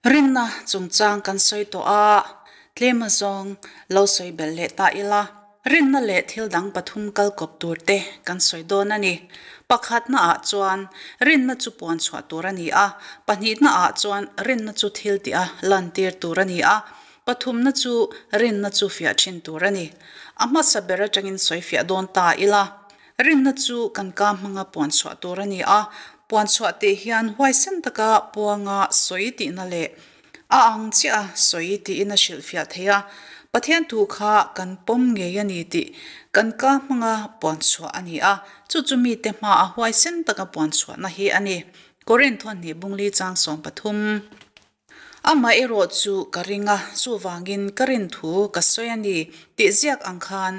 Rinna chungchang kan sawi tawh a, tlem azawng lo sawi belh leh ta ila. Rinna leh thil dang pathum kal kawp tur te kan sawi dawn a ni. Pakhatna ah chuan rinna chu puan chhuah tur a ni a, pahnihna ah chuan rinna chu thil tih a lantir tur a ni a, pathumna chu rinna chu fiah thin tur a ni. A hmasa ber atangin sawi fiah dawn ta ila. Rinna chu kan ka hmanga puan chhuah tur a ni a, puan chhuah tih hian huaisen taka puanga sawi tihna leh a ang chiah a sawi tiin a hrilhfiah thei a. Pathian thu kha kan pawm ngei a ni tih kan ka hmanga puan chhuah a ni a, chu chu mite hmaa huaisen taka puan chhuahna hi a ni. Korinth thawhnih bungli chang 13. Amaherawh chu ka ring a, chuvangin ka rin thu ka sawi a ni tih ziak ang khan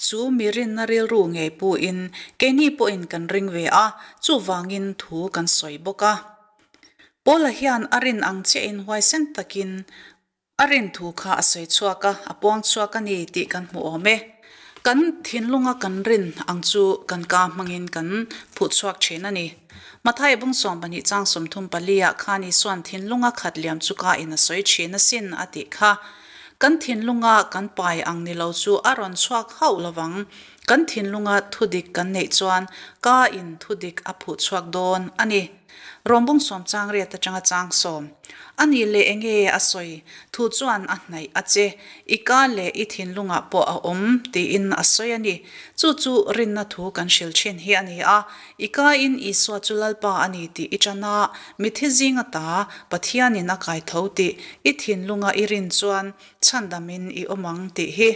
chu mi rinna rilru ngei puin keini pawhin kan ring ve a, chuvangin thu kan sawi bawk a. Paula hian a rin ang chiahin huaisen takin a rin thu kha a sawi chhuak a, a puang chhuak a ni tih kan hmu awm e. Kan thinlunga kan rin ang chu kan ka hmangin kan phuh chhuak thin a ni. Matthai bung 12 chang 34 ah khan Isua'n thinlunga khat liam chu ka in a sawi thin asin a tih kha. Kan thinlunga kan pai ang ni lo chu a rawn chhuak hauh lovang. Kan thinlunga thudik kan neih chuan ka in thudik a phuh chhuak dawn a ni. Rawm bung sawm chang riat atanga chang sawm. A nih leh enge a sawi thu chuan a hnaih a che, i ka leh i thinlungah pawh a awm tiin a sawi a ni. Chu chu rinna thu kan hril thin hi a ni a, i ka in Isua chu Lalpa a ni tih i tan a, mithi zinga ta Pathianin a kai tho tih i thinlunga i rin chuan chhandamin i awm ang tih hi.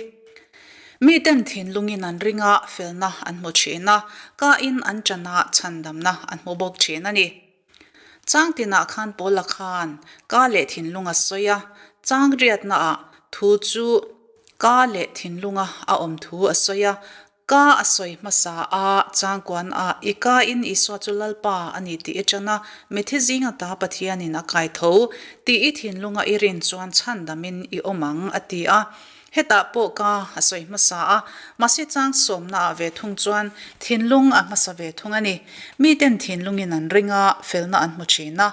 Miten thinlungin an ring a, felna an hmu thin a, ka in an tan a, chhandamna an hmu bawk thin a ni. Chang tinah khan Paula khan ka leh thinlung a sawi a, chang riatnaah thu chu ka leh thinlunga a awm thu a sawi a, ka a sawi hmasa a, changkuan a, i ka in Isua chu Lalpa a ni tih i tan a, mithi zinga ta Pathianin a kai tho tih i thinlunga i rin chuan chhandamin i awm ang a ti a. Hetah pawh ka a sawi hmasa a, mahse chang sawmna ah ve thung chuan thinlung a hmasa ve thung a ni. Miten thinlungin an ring a, felna an hmu thin a.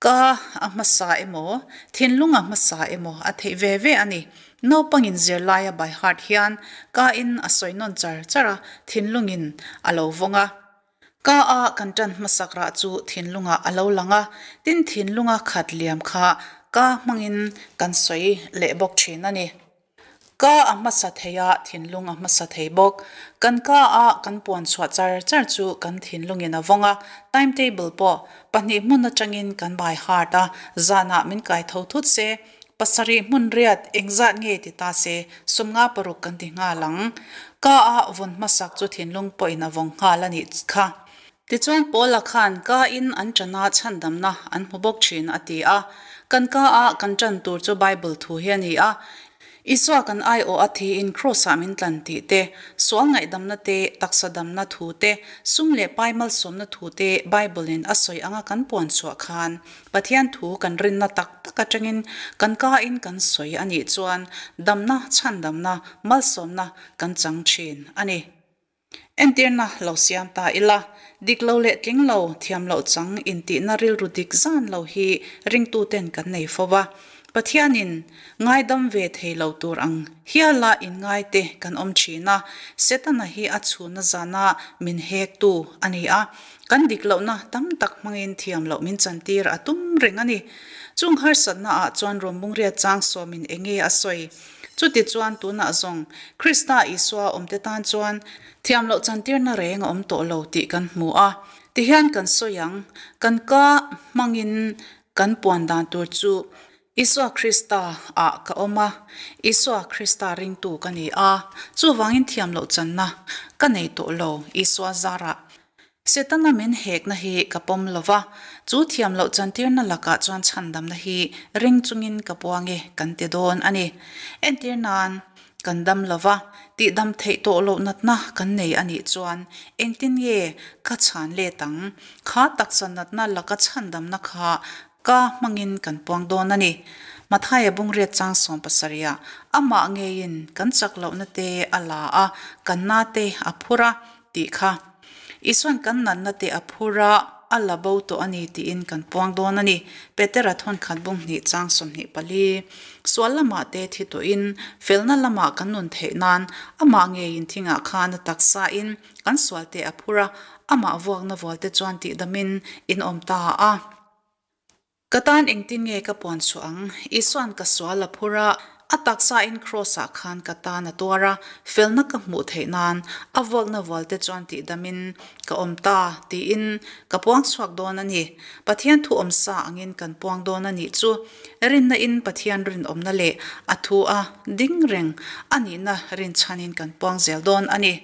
Ka a hmasa emaw, thinlung a hmasa emaw a theih ve ve a ni. Naupangin zirlaia by heart hian ka in a sawi nawn char char a, thinlungin a lo vawng a. Ka a kan tan hmasak rah chu thinlungah a lo lang a, tin thinlunga khat liam kha ka hmangin kan sawi leh bawk thin a ni. Ka a hmasa thei a, thinlung a hmasa thei bawk. Kan ka a kan puan chhuah char char chu kan thinlungin a vawng a, timetable pawh pahnih hmun atangin kan by heart a, zanah min kai tho thut se, pasarih hmun riat engzat nge ti ta se, 56 kan ti nghal ang. Ka a vawn hmasak chu thinlung pawhin a vawng nghal a nih kha. Tichuan Paula khan ka in an ṭana chhandamna an hmu bawk ṭhin a ti a. Kan ka a kan ṭan tur chu Bible thu hi a ni a. Isua kan aiawh a thiin Kraws-ah min tlan tih te, sual ngaihdamna te, taksa damna thu te, sum leh pai malsawmna thu te Bible-in a sawi anga kan puan chhuah khan Pathian thu kan rinna tak tak aṭangin kan ka in kan sawi a nih chuan damna, chhandamna, malsawmna kan chang ṭhin a ni. Entirna lo siam ta ila, dik lo leh tling lo, thiam loh chang intihna rilru dik zan lo hi ringtuten kan nei fo va. Pathianin ngaidam ve thei lo tur ang hiala inngaite kan awm thin a, Setana hi a chhunna zana min hektu a ni a, kan dik lohna tam tak hmangin thiam loh min chantir a tum reng a ni. Chung harsatna ah chuan Rawmbungriat chang sawmin enge a sawi? Chuti chuan tunah zawng Krista Isua awmte tan chuan thiam loh chantirna reng a awm tawh lo tih kan hmu a. Tihian kan sawi ang, kan ka hmangin kan puan dan tur chu Isua Krista ah ka awm a, Isua Krista ringtu ka ni a, chuvangin thiam loh channa ka nei tawh lo Isua zarah. Setana min hekna hi ka pawm lo va, chu thiam loh chantirna lakah chuan chhandamna hi ring chungin ka puang e kan ti dawn a ni. Entir nan, kan dam lo va, tihdam theih tawh loh natna kan nei a nih chuan engtin nge ka chhan let ang? Kha taksa natna laka chhandamna kha ka hmangin kan puang dawn a ni. Mathaia bungriat chang 70 ah amah ngeiin kan chak lohna te a la a, kan na te a phur a, tih kha. Isuan kan natna te a phur a. a la bo tawh a ni tiin kan puang dawn a ni. Petera thawnkhat bung hnih chang 24. Sual lamah te thi tawhin felna lamah kan nun theih nan amah ngeiin thingah khan a taksain kan sual te a phur a, amah vuakna vual te chuan tihdamin in awm ta a. Ka tan engtin nge ka puan chhuah ang? Isua'n ka sual a phur a, a taksain Kraws-ah khan ka tan a tuar a, felna ka hmuh theih nan a vuakna vualte chuan tihdamin ka awm ta, tiin ka puang chhuak dawn a ni. Pathian thu awmsa angin kan puang dawn a nih chu. Rinna in Pathian rinawmna leh a thu a ding reng a nihna rinchhanin kan puang zel dawn a ni.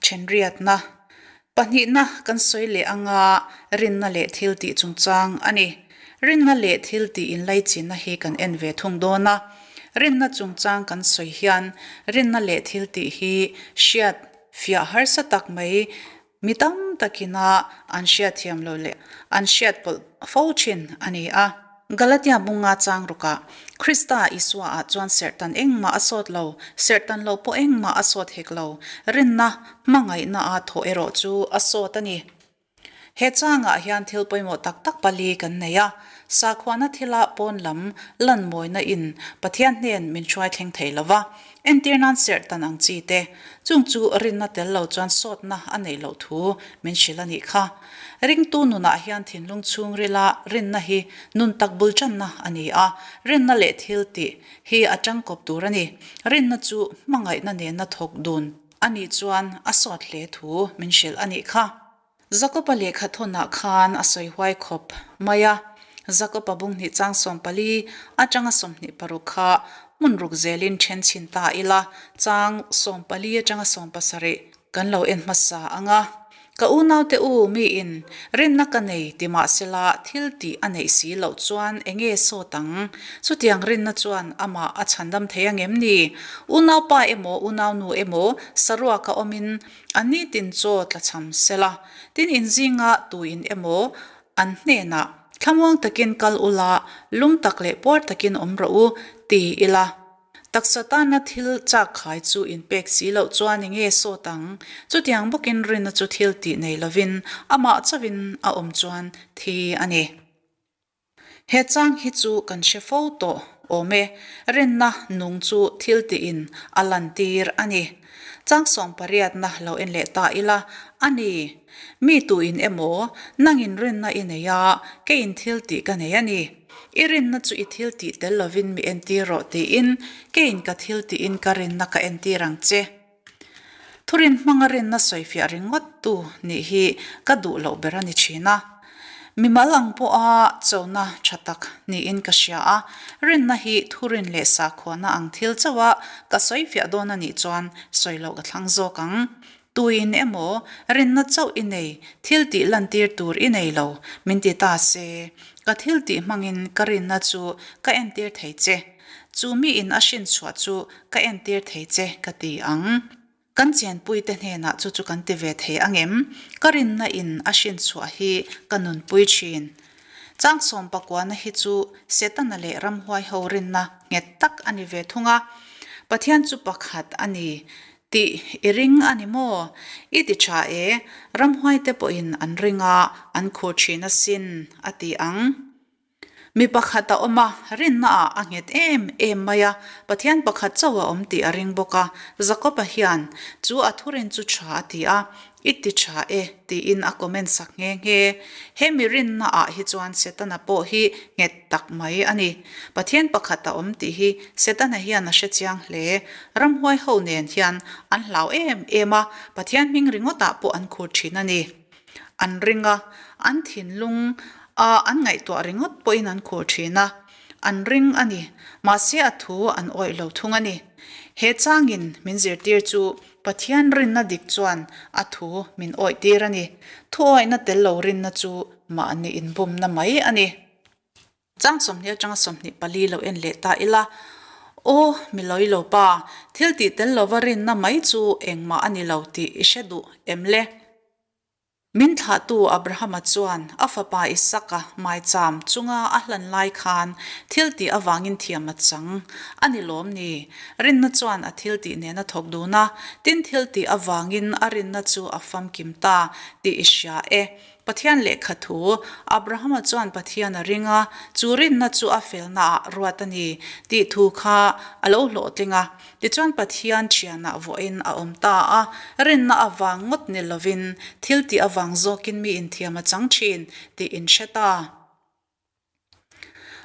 Thenriatna pahnihna kan sawi leh anga rinna leh thil tih chungchang a ni. Rinna leh thil tih inlaichinna hi kan en ve thung dawn a. Rinna chungchang kan sawi hian rinna leh thil tih hi hriat fiah harsa tak mai mi tam takina an hriatthiam loh leh an hriat pawlh fo thin a ni a. Galatia bunga chang rukah, Krista Isua-ah chuan serhtan engmah a sawt lo, serhtan loh pawh engmah a sawt hek lo, rinna, hmangaihna-a thawh erawh chu a sawt a ni. He changah hian thil pawimawh tak tak pali kan nei a, sakhuana thila pawn lam lan mawina in Pathian hnen min hruai thleng thei lo va, entir nan serhtan ang chi te, chung chu rinna tel lo chuan sawtna a neih loh thu min hrilh a nih kha. Ringtu nunah hian thinlung chhungrila rinna hi nun tak bul tanna a ni a, rinna leh thil tih hi a tangkawp tur a ni. Rinna chu hmangaihna nena thawk dun a nih chuan a sawt hle thu min hrilh a nih kha. Jakoba lehkha thawnah khan a sawi huai khawp mai a, Jakoba bunghnih chang 14 atanga 26 kha hmun ruk zelin then chhin ta ila, chang 14 atanga 17 kan lo en hmasa ang a. Ka unaute u, miin rinna ka nei ti mahsela thil tih a neih si loh chuan enge sawt ang? Chutiang rinna chuan amah a chhandam thei angem ni? Unaupa emaw unaunu emaw saruaka awmin a nitin chaw tlachham sela, tin inzinga tuin emaw an hnenah thlamuang takin kal ula, lum tak leh puar takin awm rawh u ti ila. Taksa tana thil chak khai chu inpek si loh chuan enge sawt ang? Chutiang bawkin rinna chu thil tih nei lovin amah chauhin a awm chuan thi a ni. He chang hi chu kan hre fo tawh awm e, rinna nung chu thil tiin a lantir a ni. Chang sawmpariatna lo en leh ta ila a ni. Mi tuin emaw nangin rinna i nei a, keiin thil tih ka nei a ni. I rinna chu i thil tih tel lovin mi entir rawh tiin keiin ka thil tiin ka rinna ka entir ang che. Thurin hmanga rinna sawifiah ringawt tu nih hi ka duh loh ber a ni thin a. Mimal ang pawha chona tha tak niin ka hria a, rinna hi thurin leh sakhuana ang thil chauha ka sawifiah dawn a nih chuan sawi loh ka thlang zawk ang. Tuin emaw rinna chauh i nei, thil tih lantir tur i nei lo, min ti ta se. Ka thil tih hmangin ka rinna chu ka entir thei che. Chu miin a hrin chhuah chu ka entir thei che ka ti ang. Kan chenpuite hnenah chu chu kan ti ve thei angem? Ka rinna in a hrin chhuah hi ka nunpui thin. Chang sawmpakuana hi chu Setana leh ramhuai ho rinna nghet tak a ni ve thung a. Pathian chu pakhat a ni. Tih i ring a ni maw? I ti tha e, ramhuaite pawhin an ring a, an khur thin asin, a ti ang. Mi pakhat a awm a, rinnaah a nghet em em mai a, Pathian pakhat chauh a awm tih a ring bawk a. Jakob-a hian chu a thurin chu tha a ti a, I ti tha e, tiin a comment sak nghe nghe. He mi rinnaah hi chuan Setana pawh hi nghet tak mai a ni. Pathian pakhat a awm tih hi Setana hian a hre chiang hle. Ramhuai ho nen hian an hlau em em a, Pathian hming ringawtah pawh an khur thin a ni. An ring a, an thinlung a an ngaihtuah ringawt pawhin an khur thin a. An ring a ni, mahse a thu an awih lo thung a ni. He changin min zirtir chu Pathian rinna dik chuan a thu min awihtir a ni. Thu awihna tel lo rinna chu mahni inbumna mai a ni. Chang 20 atanga 24 lo en leh ta ila, Aw, mi lawi lo pa, thil tih tel lova rinna mai chu engmah a ni lo tih i hre duh em le? Min thlahtu Abrahama chuan a fapa Isaka maicham chunga a hlan lai khan thil tih avangin thiam a chang a ni lawm ni? Rinna chuan a thil tih nen a thawk dun a, tin thil tih avangin a rinna chu a famkim ta tih i hria e. Pathian lehkha thu, Abrahama chuan Pathian a ring a, chu rinna chu a felnaah ruat a ni, tih thu kha a lo hlawhtling a. Tichuan Pathian thianah vawiin a awm ta a, rinna avang ngawt ni lovin thil tih avang zawkin mi inthiam a chang thin tih in hre ta.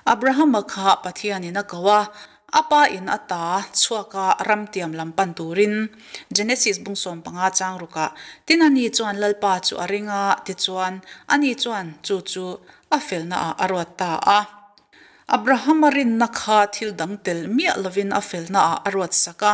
Abrahama kha Pathianin a ko a, a pa in a ta chhuak a ram tiam lam pan turin Genesis bung 15 chang rukah tin ani chuan Lalpa chu a ring a, tichuan ani chuan chu chu a felnaah a ruat ta a. Abrahama rinna kha thil dang tel miah lovin a felnaah a ruat sak a,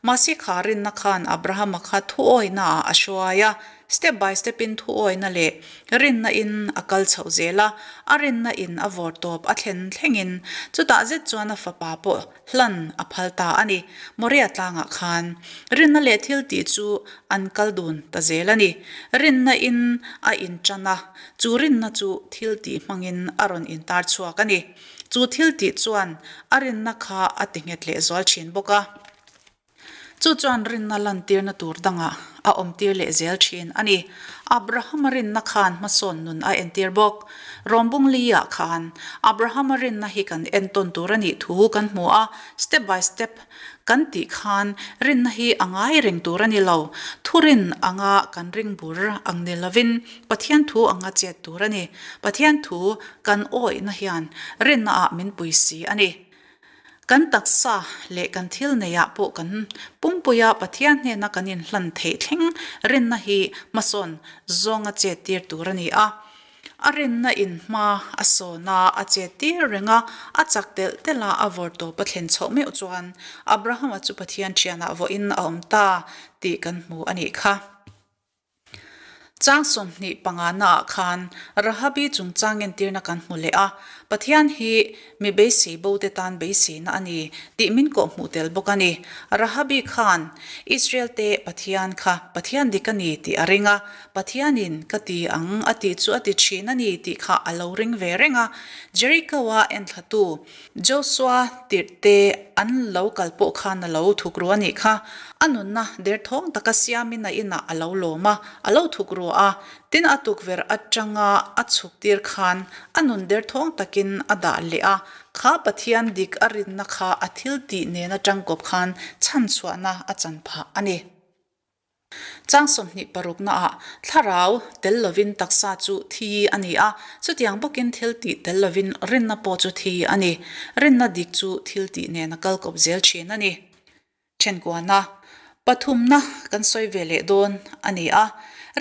mahse kha rinna khan Abrahama kha thuawihnaah a hruai a, Step by step in thuawihna leh rinna in a kal chhoh zel a, a rinna in a vawr tawp a thlen thlengin chutah zet chuan a fapa pawh hlan a phal ta a ni. Moria tlangah khan rinna leh thil tih chu an kal dun ta zel a ni. Rinna in a intan a, chu rinna chu thil tih hmangin a rawn intar chhuak a ni. Chu thil tih chuan a rinna kha a ti nghet leh zual thin bawk a. Chu chuan rinna lantirna tur dangah a awmtir leh zel thin a ni. Abrahama rinna khan hmasawn nun a entir bawk. Rawmbung Li-ah khan Abrahama rinna hi kan entawn tur a nih thu kan hmu a, step by step kan tih khan rinna hi a ngai reng tur a ni lo. Thurin anga kan ring bur ang ni lovin Pathian thu anga chet tur a ni. Pathian thu kan awihna hian rinnaah min pui si a ni. Kan taksa leh kan thil neiah pawh kan pumpuia Pathian hnena kan inhlan theih thleng rinna hi hmasawn zawnga chet tir tur a ni a. A rinna in hma a sawn a, a chet tir reng a, a chak telh telh a, a vawr tawp a thlen chhoh meuh chuan Abrahama chu Pathian thianah vawiin a awm ta tih kan hmu a nih kha. Chang 25 naah khan Rahabi chungchang entirna kan hmu leh a, Pathian hi mi beisei bo te tan beiseina a ni tih min kawh hmuh tel bawk a ni. Rahabi khan Israel te Pathian kha Pathian dik a ni tih a ring a, Pathianin ka ti ang a tih chu a ti thin a ni tih kha a lo ring ve reng a. Jericho-a enthlatu Joshua tirhte an lo kal pawh khan a lo thuk ru a nih kha. A nunna derthawng taka siamin a inah a lo lawm a, a lo thuk ru a. Tin a tukverh atanga a chhuk tir khan a nun derthawng takin a dah leh a, kha Pathian dik a rinna kha a thil tih nen atang kawp khan chhanchhuahna a chan phah a ni. Chang 26 naah thlarau tel lovin taksa chu thi a ni a, chutiang bawkin thil tih tel lovin rinna pawh chu thi a ni. Rinna dik chu thil tih nen a kal kawp zel thin a ni. Thenkuana pathumna kan sawi ve leh dawn a ni a,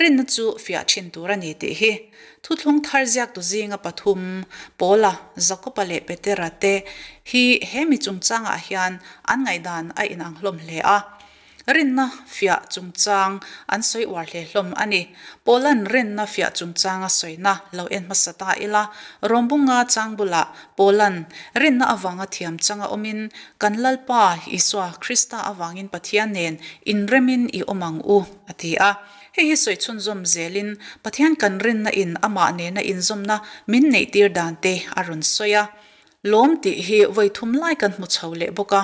rinna chu fiah thin tur a ni tih hi Thuthlung thar ziaktu zinga pathum, Paula, Jakoba leh Petera te hi he mi chungchangah hian an ngaihdan a inang hlawm hle a. Rinna fiah chungchang an sawi uar hle hlawm a ni. Paula'n rinna fiah chungchang a sawina lo en hmasa ta ila, Rawmbunga chang bulah Paula'n rinna avanga thiam changa awmin kan Lalpa Isua Krista avangin Pathian nen inremin i awm ang u, a ti a. Hei hi sawi chhunzawm zelin Pathian kan rinna in amah nena inzawmna min neihtir dan te a rawn sawi a. Lawm tih hi vawi thum lai kan hmu chho leh bawk a,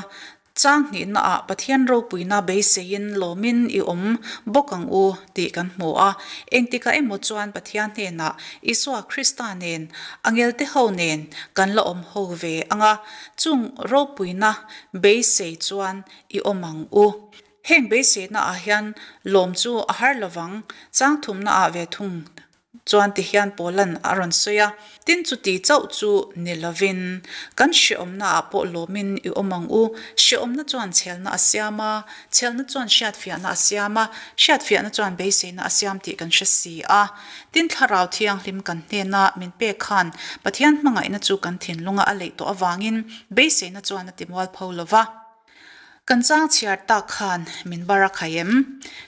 Chang hnihnaah Pathian ropuina beiseiin lawmin i awm bawk ang u tih kan hmu a. Engtikah emaw chuan Pathian hnenah Isua Krista nen, angelte ho nen kan la awm ho ve ang a, chung ropuina beisei chuan i awm ang u. Heng beiseinaah hian lawm chu a har lovang, chang thumnaah ve thung Chuan tihian Paula'n a rawn sawi a, Tin chuti chauh chu ni lovin, kan hrehawmnaah pawh lawmin i awm ang u. Hrehawmna chuan chhelna a siam a, chhelna chuan hriatfiahna a siam a, hriatfiahna chuan beiseina a siam tih kan hre si a. Tin Thlarau Thianghlim kan hnena min pek khan Pathian hmangaihna chu kan thinlunga a leih tawh avangin beiseina chuan a ti mualpho lo va. Kan chang chhiar tak khan min bar a khai em?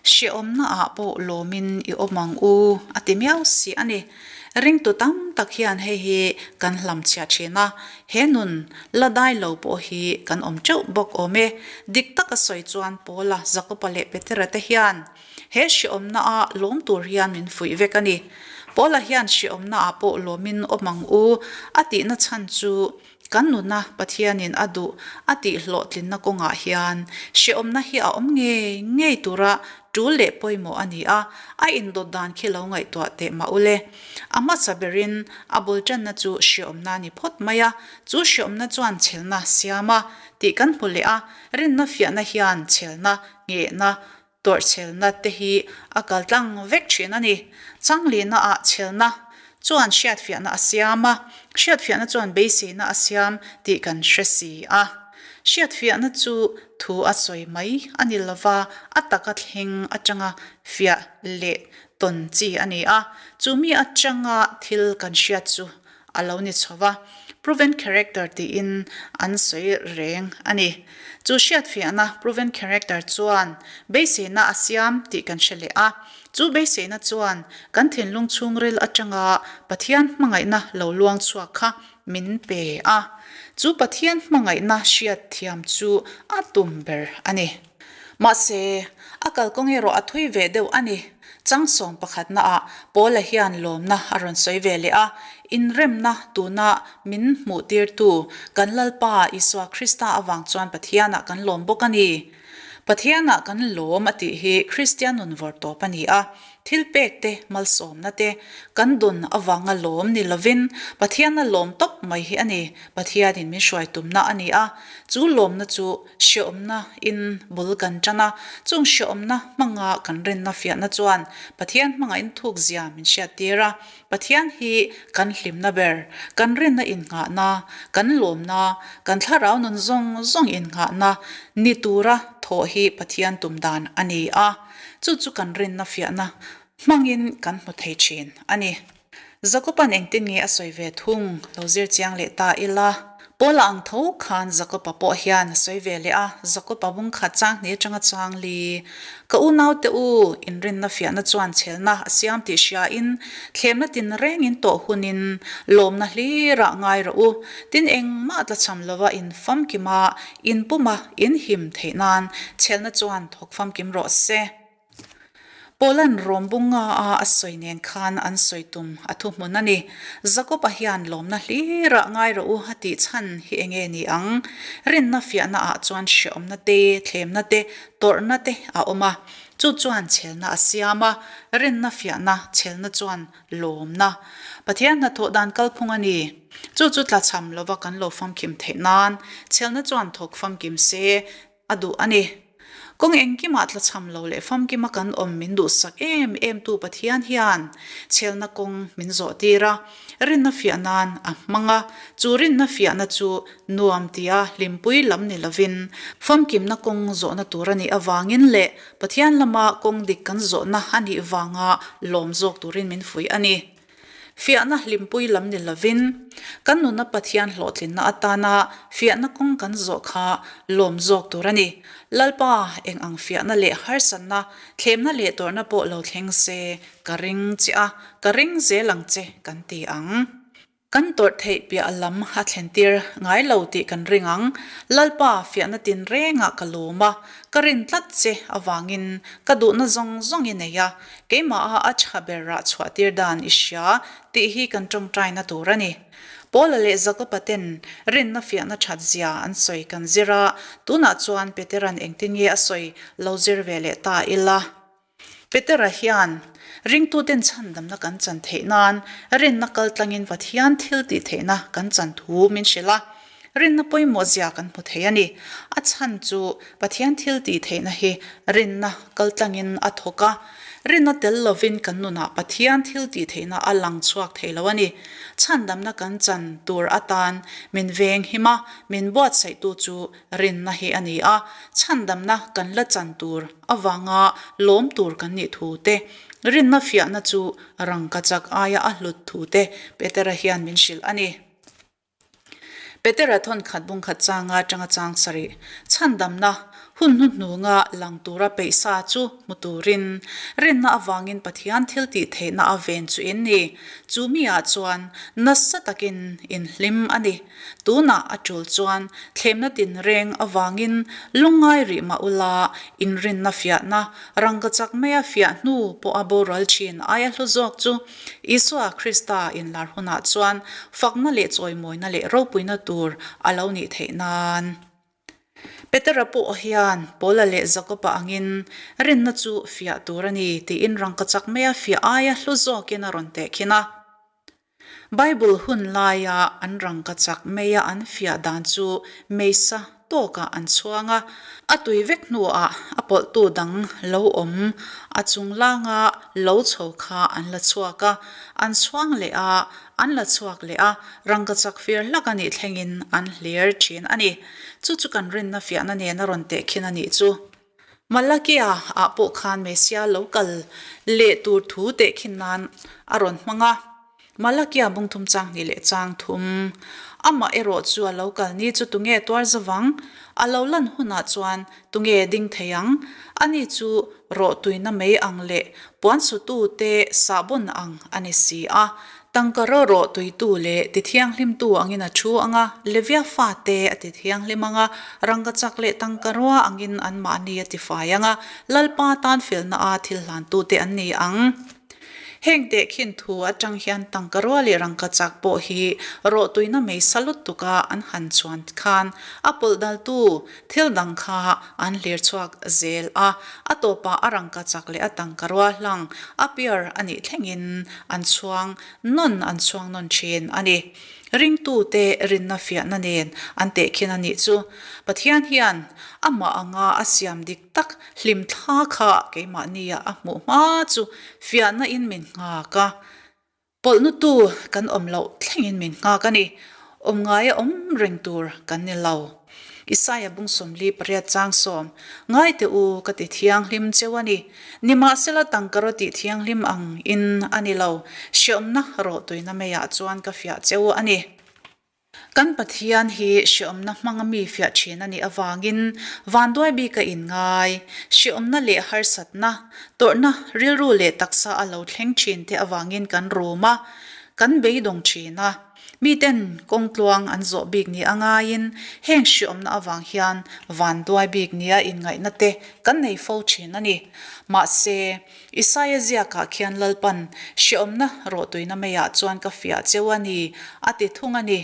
Hrehawmna ah pawh lawmin i awm ang u a ti miau si a ni. Ringtu tam tak hian hei hi kan hlam chhiah thin a, he nun la dai lo pawh hi kan awm teuh bawk awm e. Dik taka sawi chuan Paula, Jakoba leh Petera te hian he hrehawmna a lawm tur hian min fuih vek a ni. Paula hian hrehawmna ah pawh lawmin awm ang u a tihna chhan chu Kan nuna Pathianin a duh a tih hlawhtlinna kawngah hian hrehawmna hi a awm ngei ngei tura Ṭul leh pawimawh a ni a, a indawt dan khi lo ngaihtuah teh mah ule. A hmasa berin a bul ṭanna chu hriawmna a ni phawt mai a, chu hriawmna chuan chhelna siam a tih kan hmu leh a, rinna fiahna hian chhelna, nghehna, tawrhchhelna te hi a kal tlang vek ṭhin a ni. Changlihna ah chhelna chuan hriatfiahna a siam a, hriatfiahna chuan beiseina a siam tih kan hre si a. Hriatfiahna chu thu a sawi mai a ni lova, a taka thleng atanga fiah leh tawn chi a ni a, chu mi atanga thil kan hriat chu a lo ni chho va, proven character tiin an sawi reng a ni. Chu hriatfiahna, proven character, chuan beiseina a siam tih kan hre leh a, chu beiseina chuan kan thinlung chhungril atanga Pathian hmangaihna lo luang chhuak kha min pe a, chu Pathian hmangaihna hriat thiam chu a tum ber a ni. Mahse, a kalkawng erawh a thui ve deuh a ni. Changsawm pakhatnaah Paula hian lawmna a rawn sawi ve leh a, Inremna tuna min hmuhtirtu kan Lalpa Isua Krista avang chuan Pathianah kan lawm bawk a ni. Pathianah kan lawm a tih hi Kristian nun vawr tawp a ni a, Thilpek te, malsawmna te kan dun avanga lawm ni lovin Pathiana lawm tawp mai hi a ni. Pathianin min hruai tumna a ni a, chu lawmna chu hreawmna in bul kan tan a, chung hreawmna hmanga kan rinna fiahna chuan Pathian hmanga inthukzia min hriattir a. Pathian hi kan hlimna ber, kan rinna innghahna, kan lawmna, kan thlarau nun zawng zawng innghahna ni tura thawh hi Pathian tum dan a ni a. Chu chu kan rinna fiahna hmangin kan hmu thei thin a ni. Jakoba'n engtin nge a sawi ve thung lo zir chiang leh ta ila. Paula ang tho khan Jakoba pawh hian a sawi ve leh a, Jakoba bung khat chang hnih atanga chang li. Ka unaute u, inrinna fiahna chuan chhelna a siam tih hriain thlemna tin rengin tawh hunin lawmna hlirah ngai rawh u. Tin engmah tlachham lova in famkima in puma in him theih nan chhelna chuan thawk famkim rawh se. Paula'n Rom bunga a a sawi nen khan an sawi tum a thuhmun a ni. Jakob-a hian lawmna hlirah ngai rawh u a tih chhan hi enge ni ang? Rinna fiahna ah chuan hreawmna te, thlemna te, tawrhna te a awm a. Chu chuan chhelna a siam a, rinna fiahna chhelna chuan lawmna. Pathian hnathawh dan kalphung a ni. Chu chu tlachham lova kan lo famkim theih nan chhelna chuan thawk famkim se a duh a ni. Kawng engkimah tlachham lo leh famkima kan awm min duhsak em em tu Pathian hian chhelna kawng min zawh tir a, rinna fiah nan a hmang a, chu rinna fiahna chu nuam tia hlimpui lam ni lovin famkimna kawng zawhna tur a nih avangin leh Pathian lama kawng dik kan zawhna a nih vanga lawm zawk turin min fuih a ni. Fiahna hlimpui lam ni lovin, kan nuna Pathian hlawhtlinna atana fiahna kawng kan zawh kha lawm zawk tur a ni. Lalpa, eng ang fiahna leh harsatna, thlemna leh tawrhna pawh lo thleng se, ka ring che a, ka ring zel ang che kan ti ang. Kan tawrh theih piah lam a thlentir ngai lo tih kan ring ang. Lalpa, fiahna tinrengah ka lawm a, ka rin tlat che avangin ka duhna zawng zawng i nei a, Keimaha a tha ber rah chhuahtir dan i hria tih hi kan tawngtaina tur a ni. Paula leh Jakoba ten rinna fiahna that zia an sawi kan zir a, tunah chuan Petera'n engtin nge a sawi lo zir ve leh ta ila. Petera hian ringtuten chhandamna kan chan theih nan rinna kaltlangin Pathian thil tih theihna kan chan thu min hrilh a. Rinna pawimawh zia kan hmu thei a ni. A chhan chu Pathian thil tih theihna hi rinna kaltlangin a thawk a. Rinna tel lovin kan nunah Pathian thil tih theihna a lang chhuak thei lo a ni. Chhandamna kan chan tur atan min veng him a, min buatsaihtu chu rinna hi a ni a. Chhandamna kan la chan tur avanga lawm tur kan nih thu te, rinna fiahna chu rangkachak aia a hlut thu te Petera hian min hrilh a ni. Petera thawn khat bung khat changa atanga chang sarih chhandamna hun hnuhnunga lang tura peihsa chu hmu turin rinna avangin Pathian thil tih theihna a ven chu in ni. Chu mi ah chuan nasa takin in hlim a ni. Tunah a tul chuan thlemna tinreng avangin lungngai rih mah ula inrinna fiahna rangkachak maia fiah hnu pawha boral thin aia hlu zawk chu Isua Krista inlar hunah chuan fakna leh chawimawina leh ropuina tur a lo nih theih nan. Petera pawh hian Paula leh Jakoba angin rinna chu fiah tur a ni tiin rangkachak maia fiah aia hlu zawkin a rawn tehkhin a. Bible hun laia an rangkachak maia an fiah dan chu meisa tawkah an chhuang a, a tui vek hnuah a pawlhtu dang lo awm a chunglanga lo chho kha an la chhuak a, an chhuang leh a, an la chhuak leh a, rangkachak fir hlak a nih thlengin an hlir thin a ni. Chu chu kan rinna fiahna nen a rawn tehkhin a nih chu. Malakia ah pawh khan Messia lo kal leh tur thu tehkhin nan a rawn hmang a. Malakia bung thum chang hnih leh chang thum. Amah erawh chu a lo kal ni chu tunge tuar zavang? A lo lan hunah chuan tunge ding thei ang? Ani chu rawhtuina mai ang leh puansutute sahbawn ang a ni si a. Tangka rawh rawh tuitu leh tithianghlimtu angin a thu ang a, Levia fate a tithianghlim ang a, rangkachak leh tangka rua angin anmahni a tifai ang a, Lalpa tan felna a thil hlantute an ni ang. Heng tehkhin thu atang hian tangka rua leh rangkachak pawh hi rawh tuina mei sa lutuk a an han chuan khan a pawlh daltu thil dang kha an hlir chhuak zel a, a tawpah a rangkachak leh a tangka rua hlang a piar a nih thlengin an chhuang nawn an chhuang nawn thin a ni. Ringtute rinna fiahna nen an tehkhin a nih chu. Pathian hian amah anga a siam dik tak hlimthla kha keimahnia a hmuh hma chu fiahna in min nghak a. Pawlhnutu kan awm loh thlengin min nghak a ni. Awm ngaia awm reng tur kan ni lo. Isaia bung 48 chang 10, Ngai teh u, ka ti thianghlim cheu a ni. Nimahsela tangka raw tih thianghlim ang in a ni lo. Hreawmna rawhtuina meiah chuan ka fiah cheu a ni. Kan Pathian hi hreawmna hmanga mi fiah thin a nih avangin vanduai bik a inngai. Hreawmna leh harsatna, tawrhna, rilru leh taksa a lo thleng thin te avangin kan rum a, kan beidawng thin a. Miten kawng tluang an zawh bik ni a ngaiin heng hreawmna avang hian vanduai bik nia inngaihna te kan nei fo thin a ni. Mahse, Isaia ziakah khian Lalpan hreawmna rawhtuina meiah chuan ka fiah cheu a ni, a ti thung a ni.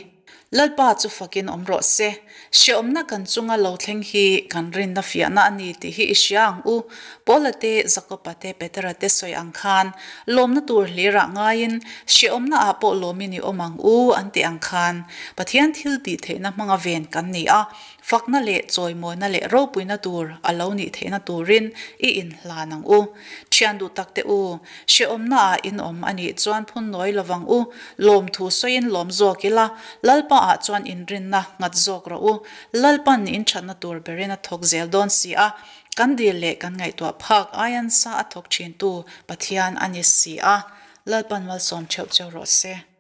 Lalpa chu fakin awm rawh se. Hreawmna kan chunga lo thleng hi kan rinna fiahna a ni tih hi i hria ang u. Paula te, Jakoba te, Petera te sawi ang khan lawmna tur hlirah ngaiin hreawmna ah pawh lawmin i awm ang u an tih ang khan Pathian thil tih theihna hmanga ven kan ni a. Fakna leh chawimawina leh ropuina tur a lo nih theihna turin i inhlan ang u. Thian duh tak teh u, hrehawmna ah in awm a nih chuan phun nawi lovang u, lawmthu sawiin lawm zawk ila, Lalpa ah chuan inrinna nghat zawk rawh u. Lalpan in thatna tur berin a thawk zel dawn si a, kan dil leh kan ngaihtuah phak aian sa a thawk thintu Pathian a ni si a. Lalpan malsawm theuh cheu rawh se.